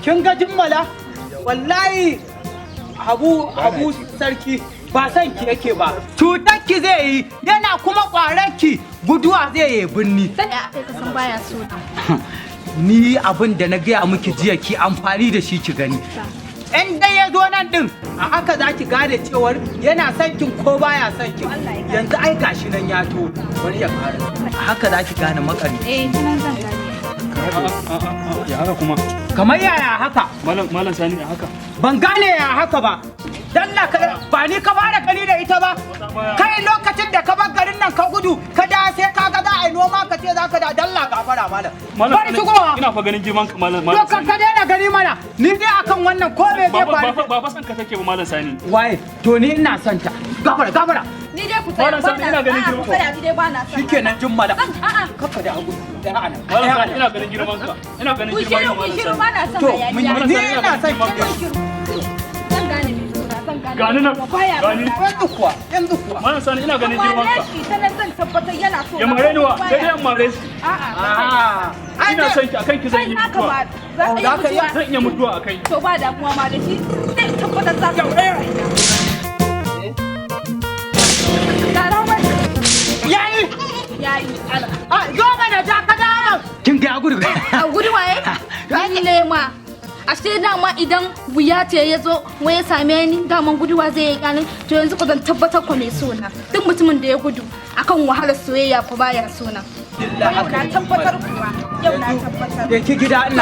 Kin ga Jummala? Wallahi Habu, Habu Sarki ba san ki yake ba. Cutar ki zai yi, yana kuma kwarar ki, guduwa zai yi binni. Sai a kai ka san baya so na. Ni abin da na gaya miki jiya, ki amfani da shi ki gani. In dai ya zo nan din, a haka za ki gane cewar yana son kin ko baya son ki. Allah ya gane. Yanzu ai gashi nan ya to wani ya fara. A haka za ki gane makari. Eh, tunan zan gane. Ya haka kuma? Kamar yaya haka? Malam Sani, ya haka? Ban gane ya haka ba. Dalla ka ba ni ka fara gani da ita ba. Kai, lokacin da ka bar garin nan ka gudu, ka da sai ka ga za a yi noma ka ce za ka da. Dalla gafara, malam. Malam Bari Sani, shigowa. ina fa ganin girman ka, malam To malam ka Sani. Ka daina gani mana. Ni dai akan wannan ko me zai Ba faru. ba fa san ka take ba, malam Sani. Waye? To ni ina son ta. Gafara, gafara. Ni dai ku tsaya. Malam Sani, ina ganin A'a, girman ku tsaya, ni dai ba na son. Shikenan, Jummala. A'a. Kafa da hagu da ana. Malam Sani, ina ganin girman ka. Ina ganin Ku girman shiru, ka, ku malam shiru, Sani. ba na son To, hayaniya. mun ni ina son ki. Zan gane mai suna, zan gane. Gani nan, Baya gani. sona. Yanzu kuwa, yanzu kuwa. Malam Sani, ina ganin girman Mare ka. shi, ta nan zan tabbatar yana so. Ya mare ni wa? Sai dai in mare shi. A'a. Ah, Ina son ki, akan ki zan Kai yi naka mutuwa. ba za ka Oh, iya za ka iya? mutuwa. Zan iya mutuwa akan ki. To ba damuwa ma da shi. Zai tabbatar za ka mutu. Tara mai. Yayi. Yayi. Ah, zo mana, ja ka dawo. Kin ga ya gudu. A gudu waye? Lalle ma. Ashe dama idan wuya ce ya zo wai ya same ni, daman guduwa zai yi ganin. To yanzu ko zan tabbatar ko mai sona. Duk mutumin da ya gudu akan wahalar soyayya ko baya sona. Yau na tabbatar kuwa. Yau na tabbatar. Da ki gida ina.